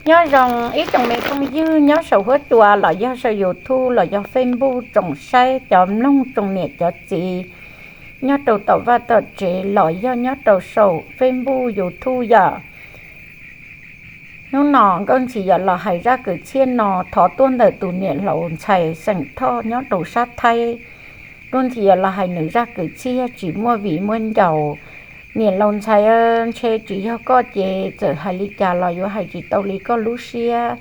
Nyob zoo ib tsoom me phooj ywg nyob saum huab cua los yog saum YouTube los yog Facebook, tsoom saib cov mloog tsoom niam cov txiv nyob rau tom vaj tom tsev los yog nyob rau saum Facebook, YouTube yom. Hnub no Nkauj Ntxhi yuav los hais zaj kwv txhiaj no thov tuaj ntawm tus niam laus ntxhais xeem Thoj nyob rau sab Thaib. Nkauj Ntxhi yuav los hais nws zaj kwv txhiaj tsis muaj viv muaj ncaus. Niam laus ntxhais, ntshe tsis yog koj ces txawm hais li cas los yuav hais tsis tau li koj lub siab,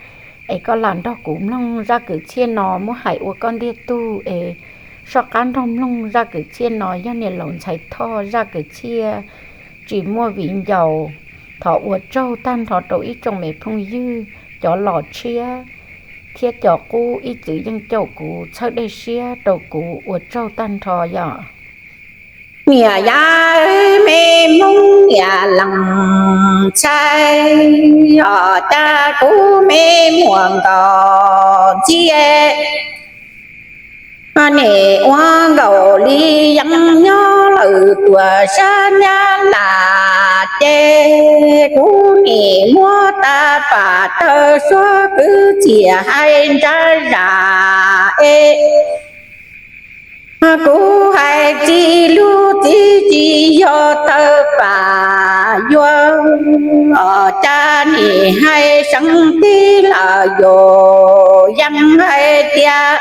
es koj lam nrog kuv mloog zaj kwv txhiaj no muab hais ua koj ntiag tug es soj qab nrog mloog zaj kwv txhiaj no. Yog niam laus ntxhais Thoj zaj kwv txhiaj tsis muaj viv ncaus. Thov ua tsaug tag nrho rau ib tsoom me phooj ywg, cov los tshiab thiab cov qub ib txwm yeej caum kuv txhawb dej siab rau kuv, ua tsaug tag nrho yom. Niam yau, me Hmoob niam lees ntxhais, os cas kuv me muam Nkauj Ntxhi nim ua nkaus li yeeb nyob lawm tuam sab Nyab Laj ces kuv nim muab tag pam tawg suab kwv txhiaj hais ntsab zam es kuv hais txij lub txim tsis yog tawg pam yuav, os cas nim hais seev tib lawm yuav yeeb hais tias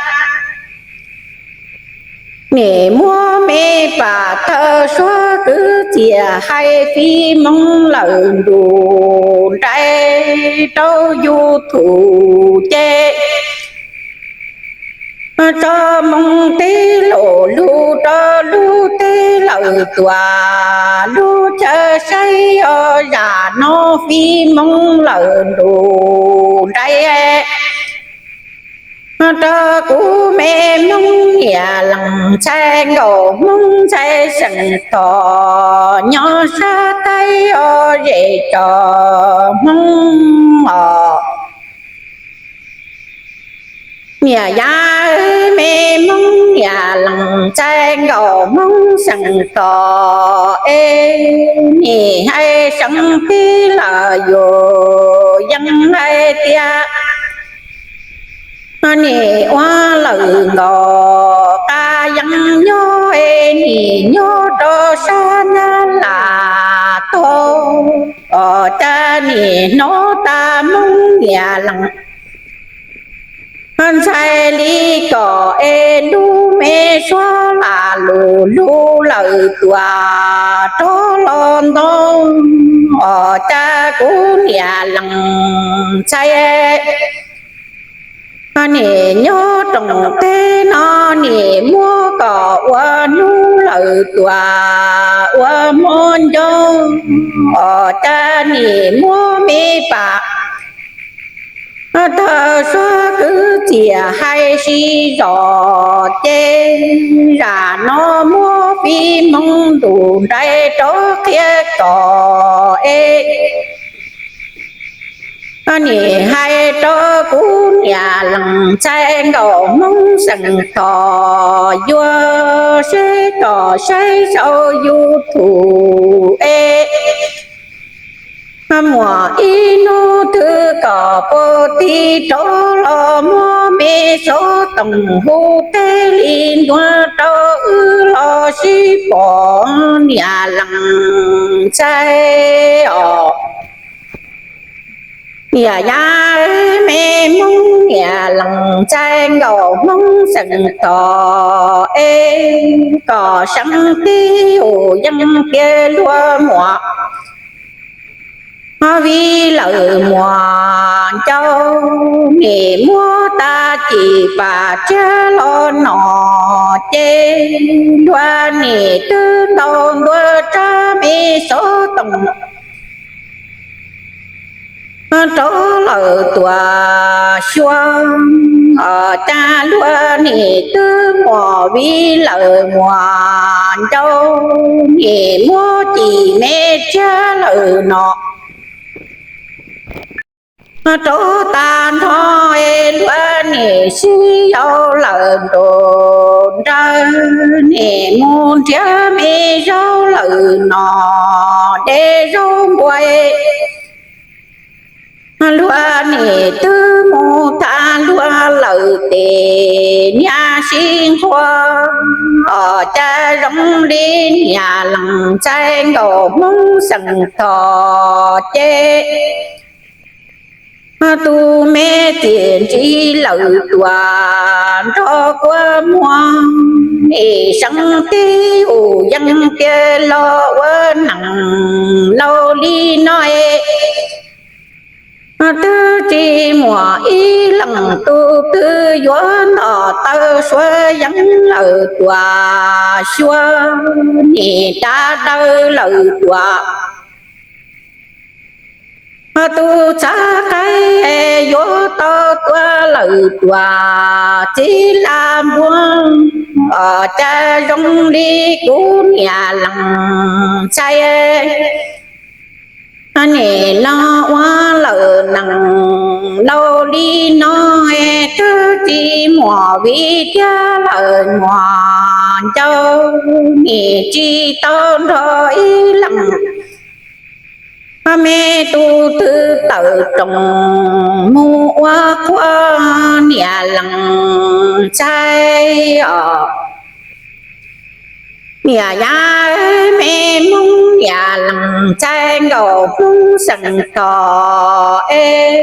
nim muab me pam tawg suab kwv txhiaj hais fij Hmoob lawm nrus nraim rau YouTube ces tso moo teb lus lug rau lub teb lawm tuam lub chaw saib os, zam no fij Hmoob lawm nrus nraim rau kuv me Hmoob niam lees ntxhais Nkauj Hmoob ntxhais Xeem Thoj nyob sab Thaib os, zem cov Hmoob os. Niam yau, me Hmoob niam lees ntxhais Nkauj Hmoob Xeem Thoj es nim hais seev tib lawm yuav yeeb hais tias nim ua lawm nkaus qab yeeb nyob es nim nyob rau sab Nyab Laj tog, os cas nim hnov tas Hmoob niam lees ntxhais li kom es lub me suab lam lug lug lawm tuam rov los ntoo, os cas kuv niam lees ntxhais nim nyob rooj teb no nim muab kom ua hnub lawm tuam ua hmo nco, os cas nim muab me pam tawg suab kwv txhiaj hais sib zog ces zam no muab fij Hmoob nrus nraim rov qhia kom es nim hais rau kuv niam lees ntxhais Nkauj Hmoob Xeem Thoj yuav seb kom saib saum YouTube es muaj ib hnub twg kom puag tim rov los muab me xov tooj hu teb li ntuag rau wb los sib pom niam lees ntxhais os. Niam yau, me Hmoob niam lees ntxhais Nkauj Hmoob Xeem Thoj es kom seev tib ua yeeb tias luag muam vij lawm muam ncau, nim muab tag cim pam tsiab los no ces luag nim twb ntau ntua tsab me xov tooj rov lawm tuam xyuas, os cas luag nim twb muam vij lawm muam ncau, nim muab cim me tsiab lawm no rov tag nrho es luag nim sib yau lawm nrus nraim, nim mus nrhiav me zaub lawm no dej zaub npua es Luag nim twb mus tag luag lawm ces niag sib nquag, os cas zoo li niam lees ntxhais nkaus hmoob xeem thom ces tus me txiv ntsis lawm tuam nrog kua muag, nim seev tib ub yees tiag los ua neeg laus li no es twb tsis muaj ib leeg tus twg yuav noj taw suav yees lawm tuam xyuas, nim rab daw lawm tuam tus txhav qaib yuav tau tua lawm tuam txiv laj npua, os cas zoo li kuv niam lees ntxhais nim no ua lawm neeg laus li no es twb tsis muaj vij thiab lawm muaj ncauj, nim tsis tau nrog ib leeg me tus twg tawm roos mus ua qhua niam lees ntxhais os. Niam yab me hmoob niam lees ntxhais nkaus hmoob xeem thom es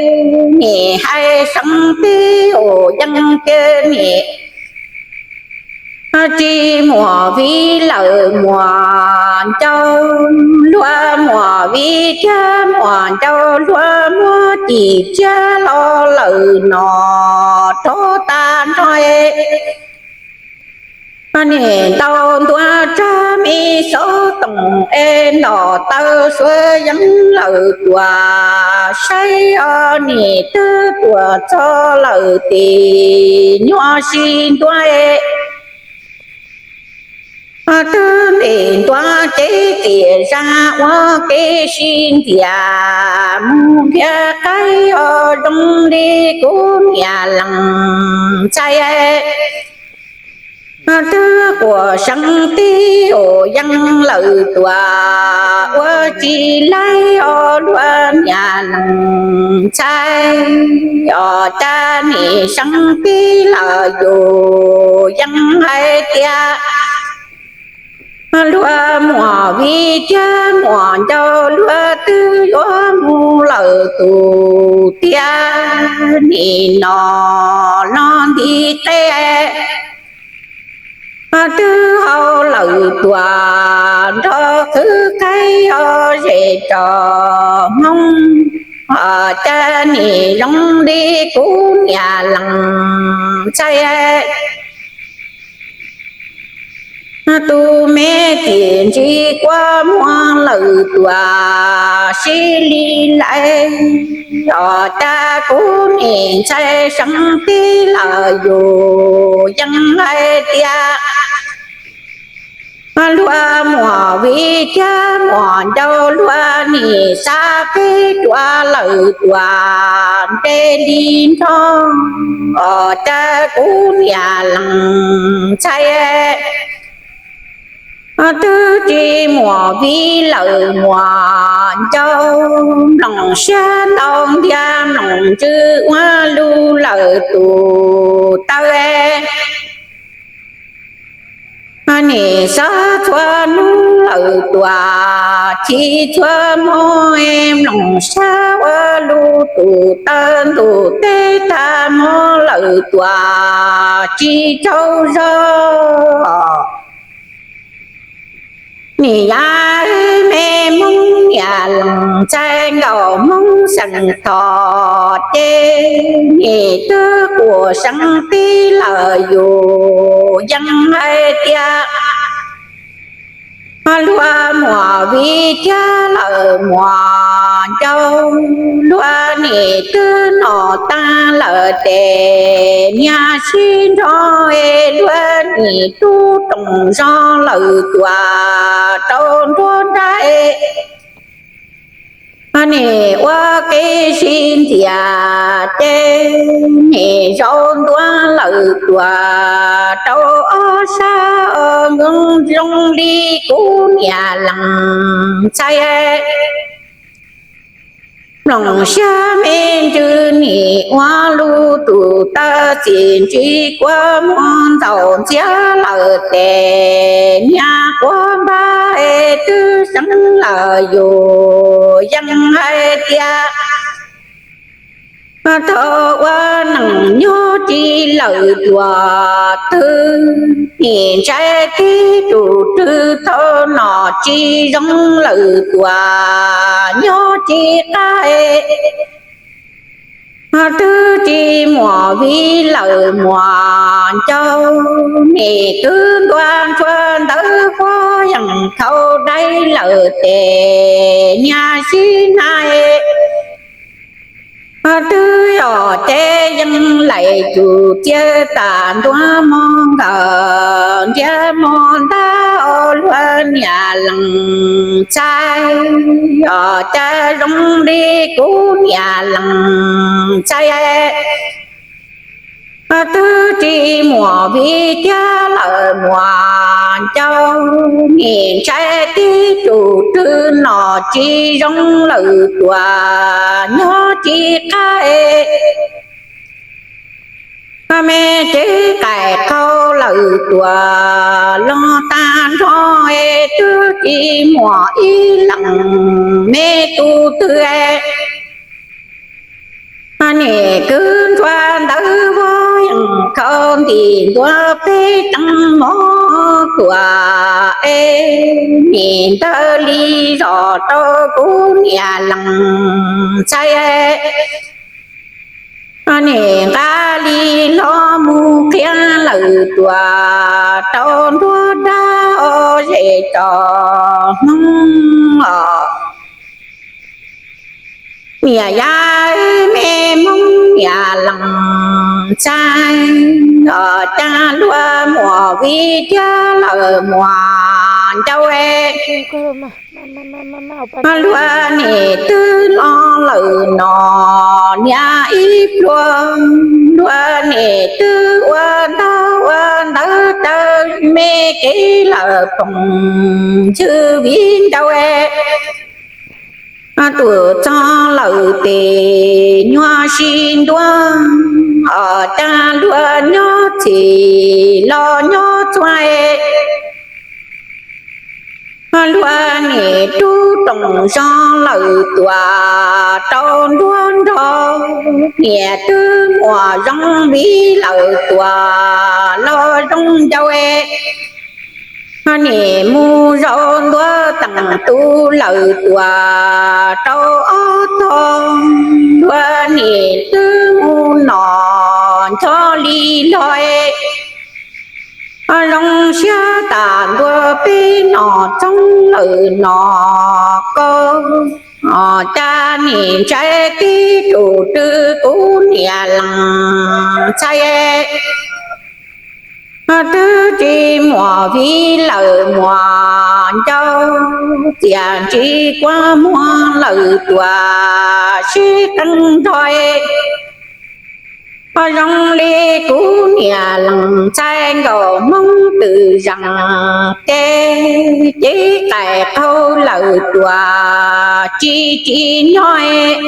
nim hais seev tib ub yees tiag nim tsis muaj vij lawm muaj ncauj, luag muaj vij thiab muaj ncauj luag muab cim tsiab los lawm no rov tag nrho es nim ntau ntua tsag me xov toom es noj taw suav yees lawm tuam saib os nim twb tuaj txog lawm tim nyuaj sib ntua es twb ntim ntua cev tiam zaj ua kev sib ntiag mus ntiag qaib os zoo li kuv niam lees ntxhais twb quaj seev tib ub yees lawm tuam ua tsis laib os luag niam lees ntxhais os cas nim seev tib lawm yus yees hais tias luag muaj vij thiab muaj ncauj luag twb yuav mus lawm tus tiag nim no los nti qe twb hau lawm tuam nrog qhwv qaib os zes tso hmoob os cas nim zoo li kuv niam lees ntxhais tus me txiv ntsis kua muag lawm tuam sib li lais os cas kuv niam ntxhais seev tib lawm yus yees hais tias luag muaj vij thiab muaj ncauj luag nim xav peb dua lawm tuam nte li nrog os cas kuv niam lees ntxhais twb tsis muaj vij lawm muaj ncauj mloog siab ntau ntiag mloog ntsws ua lus lawm tus taw nim xav txhua hnub lawm tuam chim txhua hmo mloog siab ua lus tus taw ntuj teb tag hmo lawm tuam tsis tsaug zog nim yab me hmoob niam lees ntxhais nkaus hmoob xeem thom ces nim twb quaj seev tib lawm yus yees hais tias luag muaj vij thiab lawm muaj ncauj luag nim twb noj tag lawm tes niag sib nrog es luag nim tub roos zog lawm tuam rau nruab nrab nim ua kev sib ntiag ces nim zaum ntua lawm tuam rau ob sab os zoo li kuv niam lees ntxhais Ploom siab me ntsws nim ua lug tus tawj txim ntsis kua muag ntxaus ntxiab lawm tes niag quab npab es twb seev lawm yus yeej hais tias thaum ua neej nyob tsis lawm tuam twg, nim ntshai tib tus twg thaum nom tsis zoo lawm tuam nyob tsis qaij. Twb tsis muaj vij lawm muaj ncauj, nim twb ntuag ntsuag ntawd huab yeej khau dai lawm tes niag sib hnais. Twb yog ces yeej laim tsum cia tas ntuag mog nkawd ntiab mog ntab luag niam lees ntxhais, yog cas zoo li kuv niam lees ntxhais twb tsis muaj vij kiag lawm muaj ncauj, nim ntshai tib tus twg nom tsis zoo lawm tuam nyob tsis qaij. Me cev qaim qau lawm tuam los tag nrho es twb tsis muaj ib leeg me tus twg. Nim kwv ntsuag ntawd huab yeej khau ntim ntua peb teev mov tuam es nim ntawd li zos rau kuv niam lees ntxhais nim nqa li hlo mus qhia lawm tuam rau nruab dab zes tsom hmoob os. Niam yau me hmoob niam lees ntxhais, yog cas luag muaj vij kiag lawm muaj ncauj. Luag nim twb los lawm no niag ib pluag, luag nim twb ua ntaub ua ntawv taw me kev lawm phoom ywg viv ncaus. Tuam txog lawm tes nyuaj sib ntuag, os cas luag nyob txhis los nyob txhua. Luag nim rub roos zog lawm tuam rau nruab nrog, niam twb muaj zoo viv lawm tuam los zoo ncaus. Nim mus zaum ntua teem tus lawm tuam rau ob tog, luag nim twb mus nom ncho li log. Zoo siab tas ntua peb nom txoob lawm nom kaus, os cas nim ntshai tib tus twg kuv niam lees ntxhais. Twb tsis muaj viv lawm muaj ncaus, txiaj ntsig kua muag lawm tuam sib qeej nrog. Zoo li kuv niam lees ntxhais nkaus hmoob twm zees ces, cev qaim qaug lawm tuam tsis tsim nyog.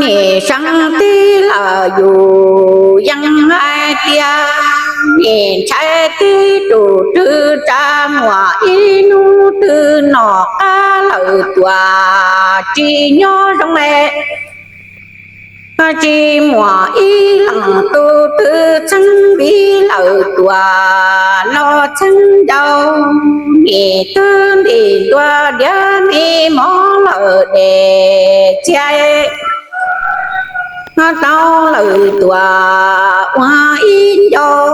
Nim seev tib lawm yus yeej hais tias, nim ntshai tib tus twg tsa muaj ib hnub twg nom qab lawm tuam tsis nyob zoo. Tsis muaj ib leej tus twg txheeb viv lawm tuam los txheeb ncaus, nim twb ntim ntua diav me mov lawm dej txias tau lawm tuam ua ib ncau,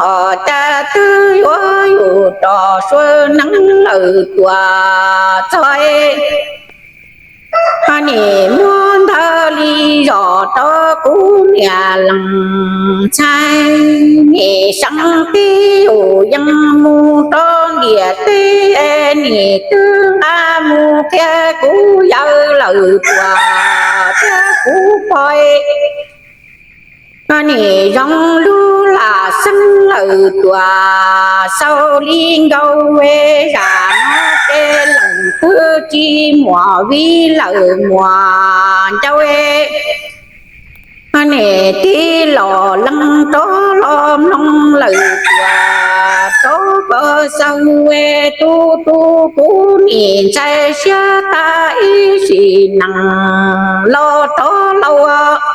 os cas twb yuav yus rov sua neeb lawm tuam txog. Nim muab ntawd li zos rau kuv niam lees ntxhais, nim seev tib yus yeej mus rau ntiaj teb, nim twb nqa mus qhia kuv yawg lawm tuam thiab kuv pog. Nim zoo lub lam txeeb lawm tuam xaus li nkaus. Zam no ces leej twg tsis muaj vij lawm muaj ncauj, niam tij los leej rov los mloog lawm tuam rov kom xaus. Tus tus kuv nim ntshai siab tag ib sim neej los rov laus